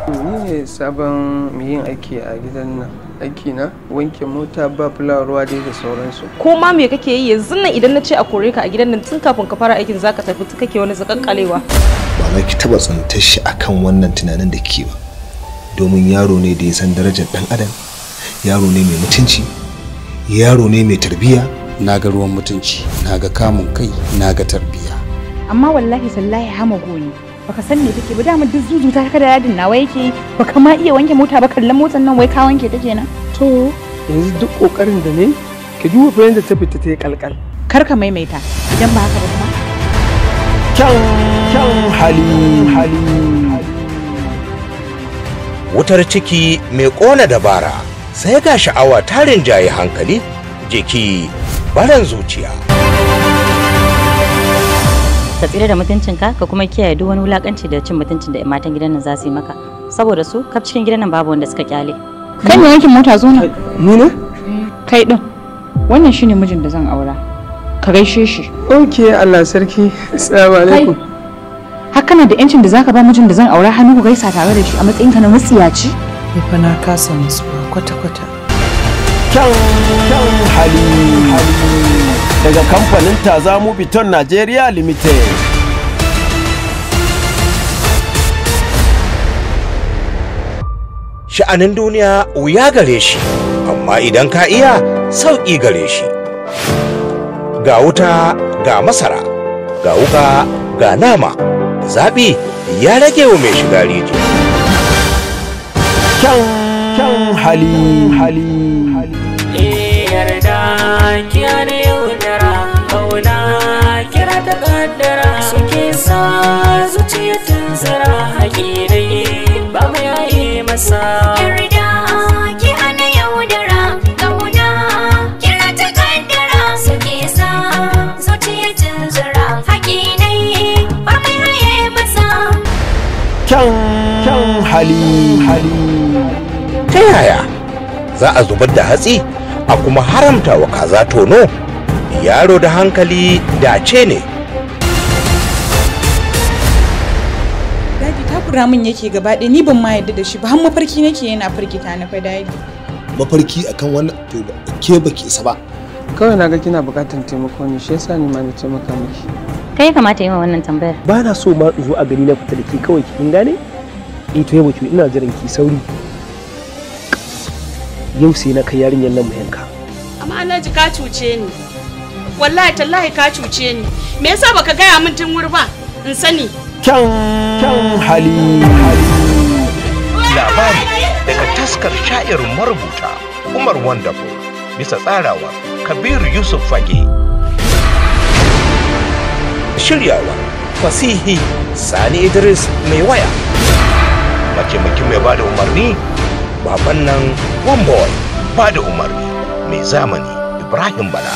Ni ne sabon mai yin aiki a gidan nan. Aiki na wanke mota, ba fulawa, ruwa dai da sauransu. Ko ma me kake yi yanzu nan, idan na ce a kore ka a gidan nan tun kafin ka fara aikin zaka tafi, kake wani zakakkalewa. Ba za ki taba tsintar shi akan wannan tunanin da ke ba. Domin yaro ne da ya san darajar dan adam, yaro ne mai mutunci, yaro ne mai tarbiyya. Na ga ruwan mutunci, na ga kamun kai, na ga tarbiyya. Amma wallahi sallahi hamago ne. Baka san me kake ba, dama duk zuzuta ka da yadin nawa yake, baka ma iya wanke mota ba, kallon motar nan wai ka wanke ta kenan. To yanzu duk kokarin da ne ki duba fa yanda ta fita ta yi kalkal. Kar ka maimaita, idan ba haka ba kuma. Kyan hali hali. Wutar ciki mai kona dabara, sai ga sha'awa ta rinjaye hankali, jiki baran zuciya. Ka tsira da mutuncinka, ka kuma kiyaye duk wani wulakanci da cin mutuncin da matan gidan nan za su yi maka, saboda su kaf cikin gidan nan babu wanda suka kyale. Kai mai wankin mota zo nan. Ni ne? Kai din. Wannan shine mijin da zan aura. Ka gaishe shi. Okay, Allah sarki. Assalamu alaikum. Har kana da yancin da zaka ba mijin da zan aura hannu ku gaisa tare da shi a matsayin ka na matsiyaci? Ni fa na kasa nutsuwa kwata-kwata. Kyan hali hali. Daga kamfanin Tazamu Biton Nigeria Limited. Sha'anin duniya wuya gare shi, amma idan ka iya sauƙi gare shi. Ga wuta, ga masara, ga wuka, ga nama, zaɓi ya rage wa mai shiga rijiya. Kyan hali hali. Yarda kiyar yaudara, kauna kira ta kaddara, suke sa zuciya tunzara, haƙirai ba mu yaye masa. Yarda ki hana yaudara, kauna kira ta kaddara, suke sa zuciya tunzara, haƙirai ba mu yaye masa. Kyan hali hali. Ta yaya za a zubar da hatsi a kuma haramta wa kaza tono? Yaro da hankali dace ne. Dadi takura min yake gaba ɗaya, ni ban ma yadda da shi ba, har mafarki nake yana firgita na fa dadi. Mafarki akan wannan to ke baki isa ba. Kawai na ga kina buƙatar taimako ne, shi yasa ni ma na taimaka miki. Kai kamata yi ma wannan tambayar. Ba na so ma in zo a gari na fita da ke kawai, kin gane? Eh to yau ina jiran ki sauri. Yau sai na kai yarinyar nan mu yanka. Amma Alhaji ka cuce ni. Wallahi tallahi ka cuce ni. Me yasa baka gaya min tun wuri ba? In sani. Kyan hali hali. Labari daga taskar sha'irin marubuta Umar Wonderful, bisa tsarawa Kabiru Yusuf Fage. Shiryawa Fasihi Sani Idris mai waya. Mataimakin mai bada umarni baban nan One Boy, bada umarni mai zamani Ibrahim Bala.